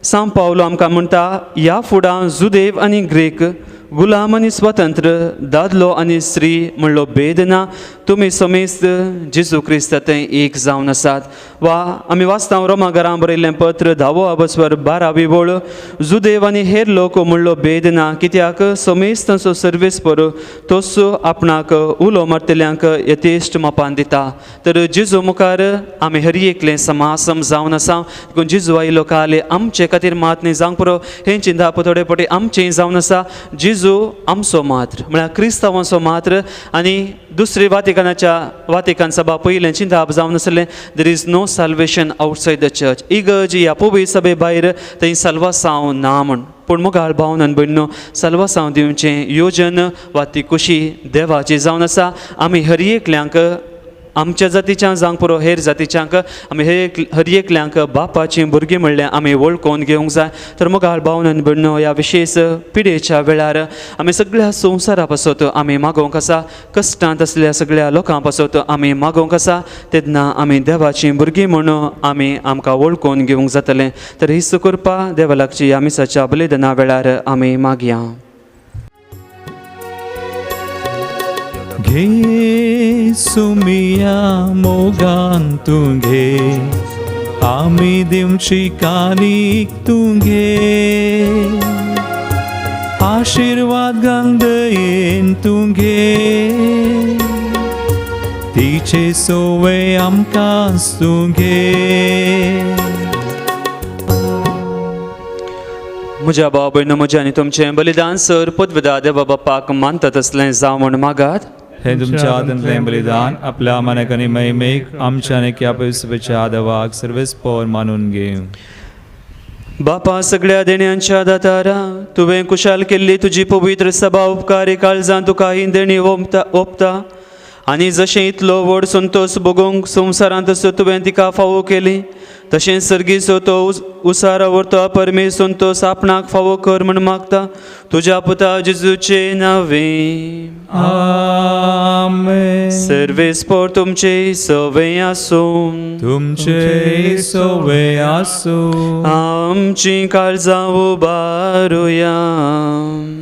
सांव पावलो आमकां म्हणटा ह्या फुडां जुदेव आनी ग्रीक, गुलाम आनी स्वतंत्र, दादलो आनी स्त्री म्हणलो भेद ना, तुमी समेस्त जेजू क्रिस्त थंय एक जावन आसात। वा आमी वाचता रोमा घरां बरयल्लें पत्र 10वो अबस्वर 12वी वळ, जुदेव आनी हेर लोक म्हणलो भेद ना, कित्याक समेस्तांचो सर्वेस्पर तोच आपणाक उलो मारतल्यांक यथेश्ट मापान दिता। तर जेजू मुखार आमी हर एकलें समासम जावन आसा। देखून जेजू आयलो काले आमचे खातीर मात न्ही जावंक पुरो, हें चिंताप थोडे फावटी आमचें जावन आसा। जेजू आमचो मात्र म्हळ्यार क्रिस्तांवांचो मात्र आनी दुसरी वातिकान सभा पयलें चिंताप जावन आसलें, there is no salvation outside the church. इगर्ज ह्या पवित्र सभे भायर थंय साल्वासांव ना म्हूण, पूण मुखार भावन आनी भयणीनो साल्वासांव दिवचें योजन वा ती खुशी देवाची जावन आसा। आमी हर एकल्यांक आमच्या जातीच्या जावंक पुरो हेर जातीच्यांक आमी हर एकल्यांक बापाचीं भुरगीं म्हणल्यार आमी वळखून घेवंक जाय। तर मुखार भावन आनी भयणीनो ह्या विशेश पिडेच्या वेळार आमी सगळ्या संवसारा पासत आमी मागोवंक आसा, कश्टांत आसल्या सगळ्या लोकां पासत आमी मागोवंक आसा, तेन्ना आमी देवाचीं भुरगीं म्हणून आमी आमकां वळखून घेवंक जातलें। तर ही कृपा देवा लागची ह्या मिसाच्या बलिदाना वेळार आमी मागया। घे सुमिया मोगान तूं घे, आमी दिवची कानीक तूं घे, आशिर्वाद घाल दयेन तूं घे, तिचे सोवे आमकां तूं घे। म्हज्या भाव भयणो, म्हजें आनी तुमचें बलिदान सर पदविदा देवा बापाक मानतात असलें जावं म्हूण मागात। हे तुमच्या हातांतलें बलिदान आपल्या मानाक आनी महिमेक आमच्या आनी ह्या पवित्र देवाक सर्वेस्पर मानून घेवं। बापा सगळ्या देण्यांच्या दातारा, तुवें कुशाल केल्ली तुजी पवित्र सभा उपकारी काळजान तुका ही देणी ओंपता आनी जशें इतलो व्हड संतोश भोगोवंक संवसारांत तुवें तिका फावो केली, तशें सर्गीचो तो उसारा व्हरतो परमेश्वर संतोश आपणाक फावो कर म्हूण मागता तुज्या पुता जेजूचे नांवे। आमेन। सर्वेस्पर तुमचे सवे आसूं, तुमचे सवे आसूं। आमची काळजां उबारुया।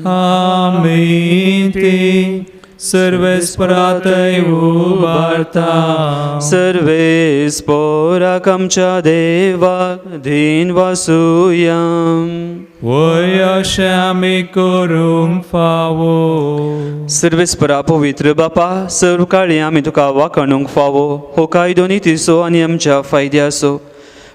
आमी ती सर्वेस्परातय उबारता। सर्वेस्पराक आमच्या देवाक धीन वासुया। वय अशें आमी करूंक फावो। सर्वेस्परा पवित्र बापा, सर्व काळी आमी तुका वाखाणूंक फावो, हो कायदो नितीचो आनी आमच्या फायद्याचो।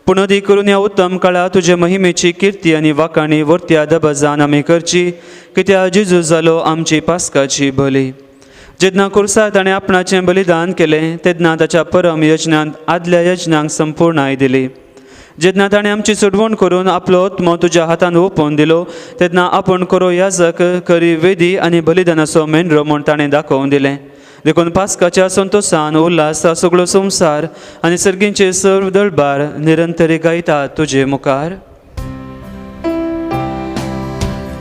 पूण अदीक करून ह्या उत्तम काळा तुजे महिमेची किर्ती आनी वाखाणी वर्त्या दबाजान आमी करची, कित्याक जेजू जालो आमची पास्काची बली। जेन्ना कुर्सार ताणें आपणाचें बलिदान केलें तेन्ना ताच्या परम यज्ञांत आदल्या यज्ञांक संपूर्णाय दिली। जेन्ना ताणें आमची सोडवण करून आपलो आत्मो तुज्या हातान ओंपून दिलो तेन्ना आपूण करो याजक खरी वेदी आनी बलिदानाचो मेंढरो म्हूण ताणें दाखोवन दिलें। देखून पास्काच्या संतोशान उल्हास सगळो संवसार आनी सर्गींचे सर्व दळबार निरंतरी गायता तुजे मुखार।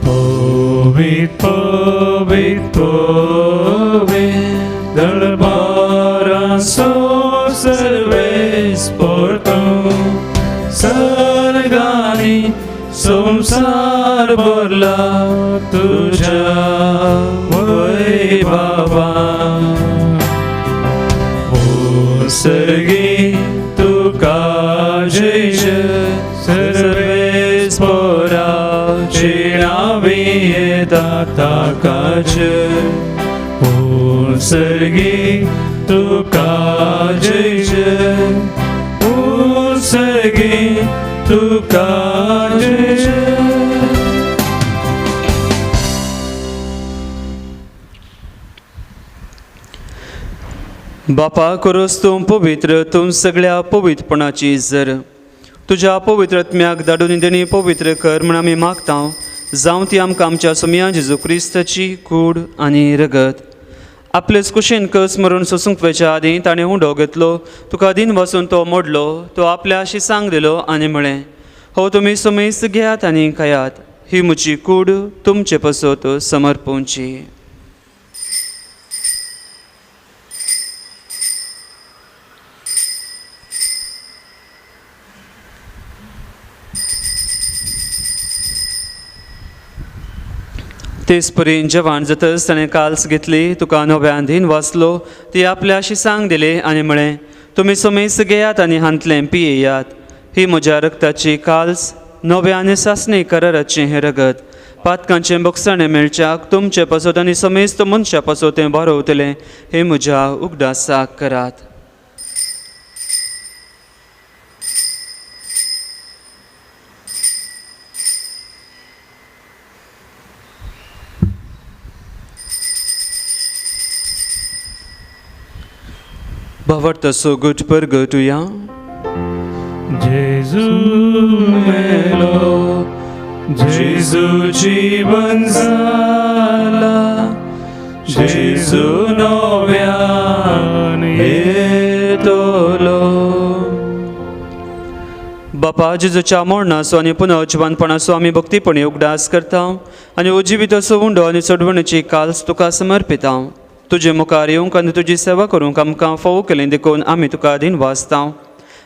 पवित्र पवित्र पवित्र दळबाराचो सर्वेस्पर तूं, सर्गांनी संवसार भरला तुज्या वैभवान। ओ सर्गी तुका जय जय, सर्वेस्पराचे नांवे येता ताका जय। ओ सर्गी तुका जय जय, ओ सर्गी तुका जय जय। बापा करोस तूं पवित्र, तूं सगळ्या पवित्रपणाची जर तुज्या पवित्र आत्म्याक धाडून देणी पवित्र कर म्हूण आमी मागता, जावं ती आमकां आमच्या सोमया जेजू क्रिस्ताची कूड आनी रगत। आपलेच कुशीन कस मरून सोसूंक वयच्या आदीं ताणें उंडो घेतलो, तुका दिन वचून तो मोडलो, तो आपल्या शिसांक दिलो आनी म्हळें, हो तुमी समेस्त घेयात आनी खायात, ही म्हजी कूड तुमचे पासत समर्पूंची। तेच परीन जेवण जातच ताणें काल्स घेतली, तुका नव्यान धीन वाचलो, ती आपल्या शिसांक दिले आनी म्हळें, तुमी समेस्त घेयात आनी हांतलें पियेयात. ही म्हज्या रक्ताची काल्स, नव्या आनी सासणी कराराचें हें रगत. पातकांचें बक्षाणें मेळच्याक तुमचे पासत आनी समेस्त मनशां पासत तें बरोवतलें. हें म्हज्या उगडासाक करात. भावार्थाचो गट परगटुया. जेजू मेलो, जेजू जीवन जाला, जेजू नव्यान येतलो. बापा, जेजूच्या मरणाचो आनी पुनर्जिवनपणाचो आमी भक्तीपणी उगडास करता आनी उजिविताचो उंडो आनी चडवणीची काल्स तुका समर्पिता. तुजे मुखार येवंक आनी तुजी सेवा करूंक आमकां फावो केलें देखून आमी तुका अधीन वाचता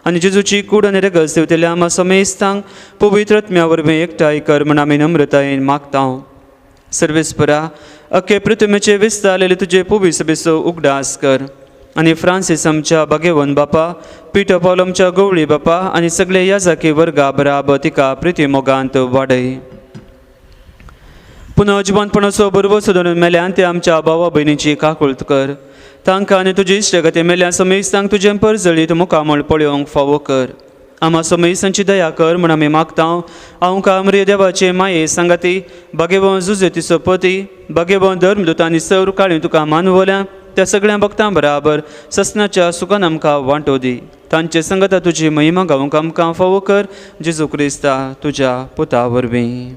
आनी जेजूची कूड आनी रगत दिवतल्या आमा समेस्तांक पवित्र आत्म्या वरवीं एकठांय कर म्हूण आमी नम्रतायेन मागता. सर्वेस्परा, अख्खे पृथ्वीचेर विस्तारलेले तुजे पवित्र सभेचो उगडास कर आनी फ्रांसीस आमच्या भाग्यवन बापा, पिटर पॉल आमच्या गवळी बापा आनी सगळे याजाकी वर्गा बराबर तिका प्रिती मोगांत वाडय. पुनर्जिवनपणाचो बरोबर धरून मेल्यान ते आमच्या भावा भयणीची काकूळत कर. तांकां आनी तुजी इश्टगती मेल्या समेस्तांक तुजें परजळीत मुखामळ पळोवंक फावो कर. आमा समेस्तांची दया कर म्हूण आमी मागता. हांव कामरे देवाचे माये सांगाती भाग्यवन जुजेतीचो पती, भाग्यवन धर्मदूत आनी सर काळी तुका मानवल्या त्या सगळ्या भक्तां बराबर ससनाच्या सुखान आमकां वांटो दी. तांचे संगता तुजी महिमा गावंक आमकां फावो कर. जेजू क्रिस्ता तुज्या पुता वरवीं.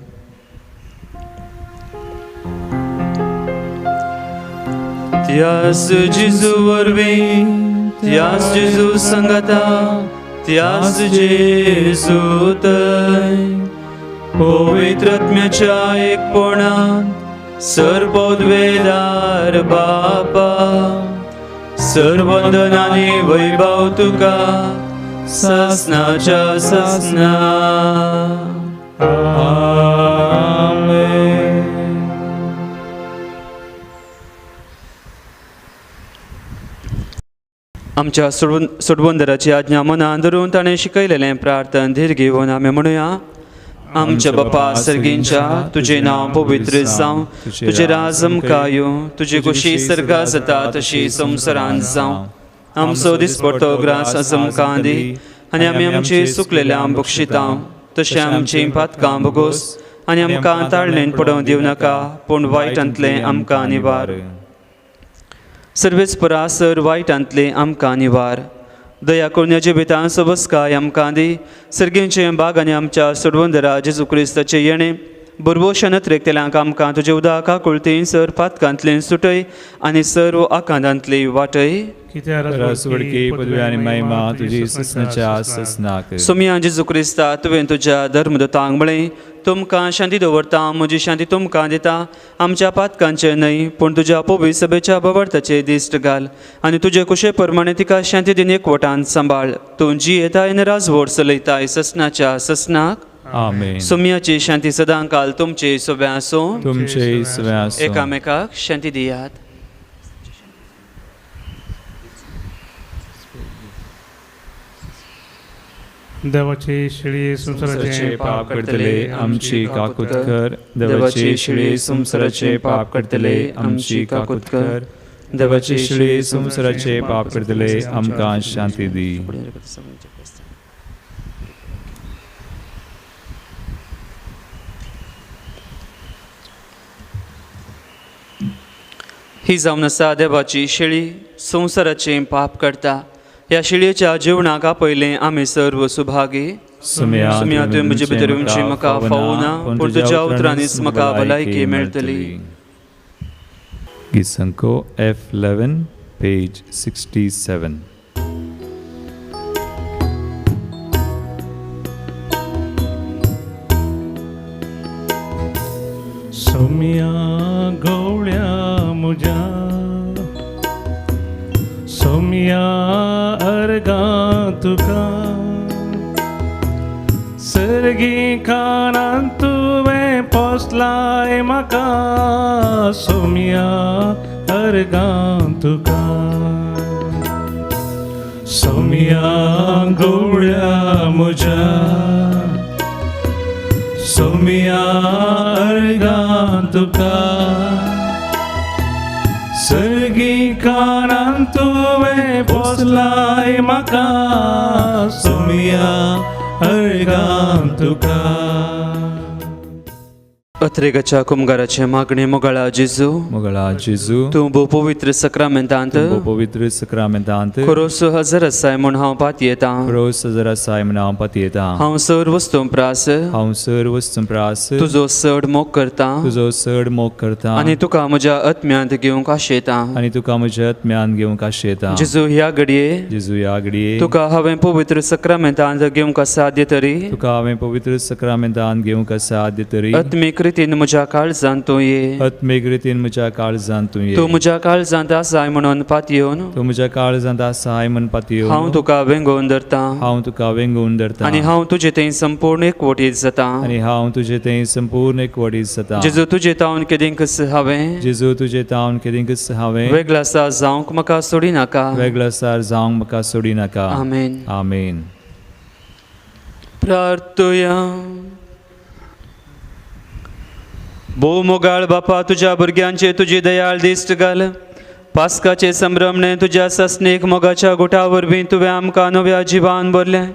त्यास जेजू वरवीं, त्यास जेजू संगता, त्यास जेजू तय पवित्र आत्म्याच्या एकपणान सर्वोद्वेदार बापा, सर्वंदन आनी वैभव तुका सासनाच्या सासना. आमेन. आमच्या सोडवंदराची आज्ञा मनान धरून ताणें शिकयलेलें प्रार्थन धीर घेवन आमी म्हणुया. आमच्या बापा सर्गींच्या, तुजें नांव पवित्र जावं, तुजें राज आमकां येवं, तुजी खुशी सर्गा जाता तशी संवसारांत जावं. आमचो दिसपडतो ग्रास आज आमकां दी आनी आमी आमची सुकलेल्या बक्षिता तशें आमचीं पातकां भोगोस आनी आमकां ताळणेन पडोवंक दिवं नाका, पूण वायटांतलें आमकां निवार. सर्वेस्परा, सर वायटांतलें आमकां निवार. दया करून जिवितांत सबसकाय आमकां दी. सर्गींचे बाग आनी आमच्या सोडवंदरा जेजू क्रिस्ताचें येणें बरवोशन नत्रेकतल्यांक आमकां तुजें उदक काकुळतीन सर पातकांतलें सुटय आनी सर्व आकांतांतली वाटय. सोमया जेजू क्रिस्ता, तुवें तुज्या धर्मदूतांक म्हळें, तुमकां शांती दवरता, म्हजी शांती तुमकां दिता. आमच्या पातकांचें न्हय पूण तुज्या पवित्र सभेच्या बवार्थाचेर दिश्ट घाल आनी तुजे कुशे प्रमाणे तिका शांती दिन एकवटान सांबाळ. तूं जियेताय आनी राजवट चलयताय ससनाच्या ससनाक. आमेन. सोमयाची शांती सदांकाल तुमचे सोब्या आसूं. तुमचे सोब्या आसूं. एकामेकाक शांती दियात. देवाची शिळी संवसाराचे पाप करतले आमची काकूत कर. देवाची शिळी संवसाराचे पाप करतले आमची काकूत कर. देवाची शिळी संवसाराचे पाप करतले आमकां शांती दी. ही जावन आसा देवाची शेळी, संवसाराचें पाप करता. ह्या शेळयेच्या जेवणाक आपयलें आमी सर्व सुभागी. सुम्या तुवें म्हजे भितर येवची म्हाका फावना, पूण तुज्या उतरांनीच म्हाका भलायकी मेळटली. गीत संको F11 page 67. Soumya गवळ्या म्हज्या, सोम्या अर्गां तुका, सर्गी कानान तुवें पोसलें. पोसलाय म्हाका सोम्या अर्गां तुका सोम्या गोळ्या म्हज्या सोम्या अर्गां तुका सर्गी कानान तुवें पोसलाय म्हाका सोम्या अर्गां तुका. अत्रेगाच्या कुमगाराचे मागणे मोगाळा जेजू मोगळा जेजू तूं भोव पवित्र सक्रामेंतांत पवित्र सक्रामेंतांत खरोस हजर आसाय म्हूण हांव पातयेतां खरोस हजर आसाय म्हूण हांव पातयेतां. हांव सर वस्तूं प्रास हांव सर वस्तूं प्रास तुजो चड मोग करतां तुजो चड मोग करतां आनी तुका म्हज्या आत्म्यांत घेवंक आशेतां आनी तुका म्हज्या आत्म्यांत घेवंक आशेतां. जेजू ह्या घडये जेजू ह्या घडये तुका हांवें पवित्र सक्रामेंतांत घेवंक साध्य तरी तुका हांवें पवित्र सक्रामेंतांत घेवंक साध्य तरी आत्मीक रितीन म्हज्या काळजांत तूं ये आत्मीक रितीन म्हज्या काळजांत तूं ये तूं म्हज्या काळजांत आसाय म्हणून पातयेवन तूं म्हज्या काळजांत आसाय म्हूण पातयेवन हांव तुका वेंगोवन धरतां हांव तुका वेंगोवन धरतां आनी हांव तुजे थंय संपूर्ण एकवटीत जातां आनी हांव तुजे थंय संपूर्ण एकवटीत जातां. जेजू तुजे तावन केदींकच हांवें जेजू तुजे तावन केदींकच हांवें वेगळासार जावंक म्हाका सोडिनाका वेगळासार जावंक म्हाका सोडिनाका. आमेन. आमेन. प्रार्थुया. भोव मोगाळ बापा तुज्या भुरग्यांचे तुजी दयाळ दिश्ट घाल. पास्काचे संभ्रमणे तुज्या सस्नेक मोगाच्या गुटा वरवीं तुवें आमकां नव्या जिवान भरलें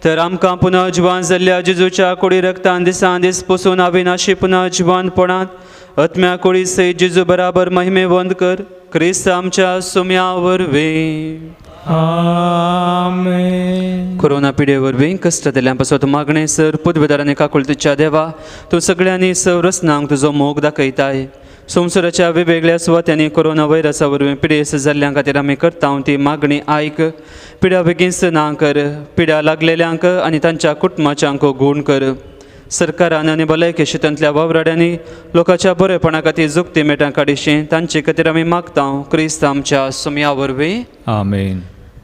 तर आमकां पुनः जिवान जाल्ल्या जेजूच्या कुडी रक्तान दिसान दीस पोसून अविनाशी पुनः जिवानपणांत आत्म्या कुडी सयत जेजू बराबर महिमेवंत कर क्रिस्त आमच्या सुम्या वरवीं. आमेन. कोरोना पिडे वरवीं कश्ट दिल्यां पासत मागणें सर पदवेदारांनी काकुळतीच्या देवा तूं सगळ्यांनी संरचनांक तुजो मोग दाखयताय. संवसाराच्या वेगवेगळ्या सुवात्यांनी कोरोना व्हायरसा वरवीं पिडेस्त जाल्ल्यां खातीर आमी करता ती मागणी आयक. पिड्या बेगीन ना कर पिड्या लागलेल्यांक आनी तांच्या कुटुंबाच्यांक गूण कर. सरकारान आनी भलायकी शेतांतल्या वावराड्यांनी लोकांच्या बरेपणा खातीर जुक्ती मेटां काडिशी तांचे खातीर आमी मागता क्रिस्त आमच्या सुम्या वरवीं. आमेन.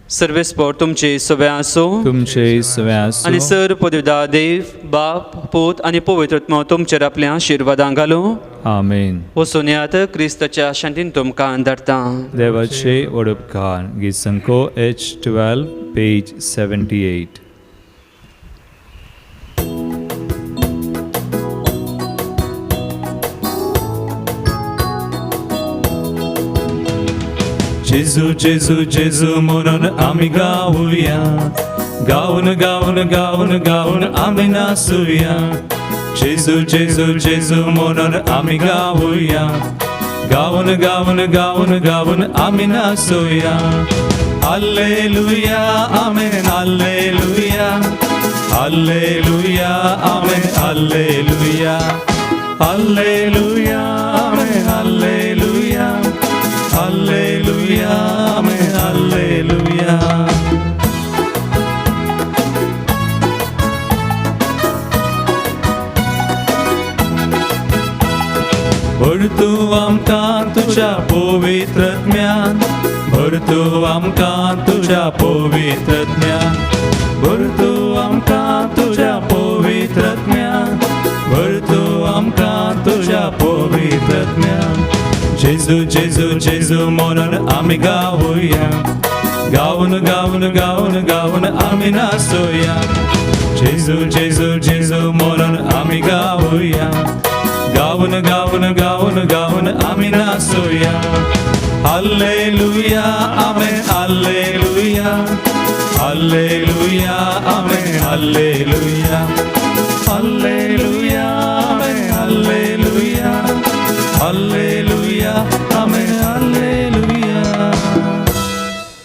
सर्वेस्पोर तुमचे सगळे आसूं तुमचे सगळे आसूं आनी सर पदवीदा देव बाप पूत आनी पवित्र आत्मो तुमचेर आपल्या आशिर्वादां घालूं. आमेन. वचून येयात क्रिस्ताच्या शांतीन तुमकां धाडटा. देवाचे व्हड उपकार. गीत संको H12 page 78. जेजू जेजू जेजू म्हणून आमी गावुया गावन गावन गावन गावन आमी नाचुया. जेजू जेजू जेजू म्हणून आमी गावुया गावन गावन गावन गावन आमी नाचुया. Hallelujah amen hallelujah hallelujah amen hallelujah hallelujah amen hallelujah hallelujah amen hallelujah. भरतू आमकां तुज्या पवित्र ज्ञान भरतू आमकां तुज्या पवित्र ज्ञान भरतू आमकां तुज्या पवित्र ज्ञान भरतू आमकां तुज्या पवित्र ज्ञान. जेजू जेजू जेजू म्हणून आमी गावुया गावन गावन गावन गावन आमी नाचुया. जेजू जेजू जेजू म्हणून आमी गावुया गावन गावन गावन गावन आमी नाचुया. Hallelujah amen hallelujah hallelujah amen hallelujah hallelujah amen hallelujah hallelujah amen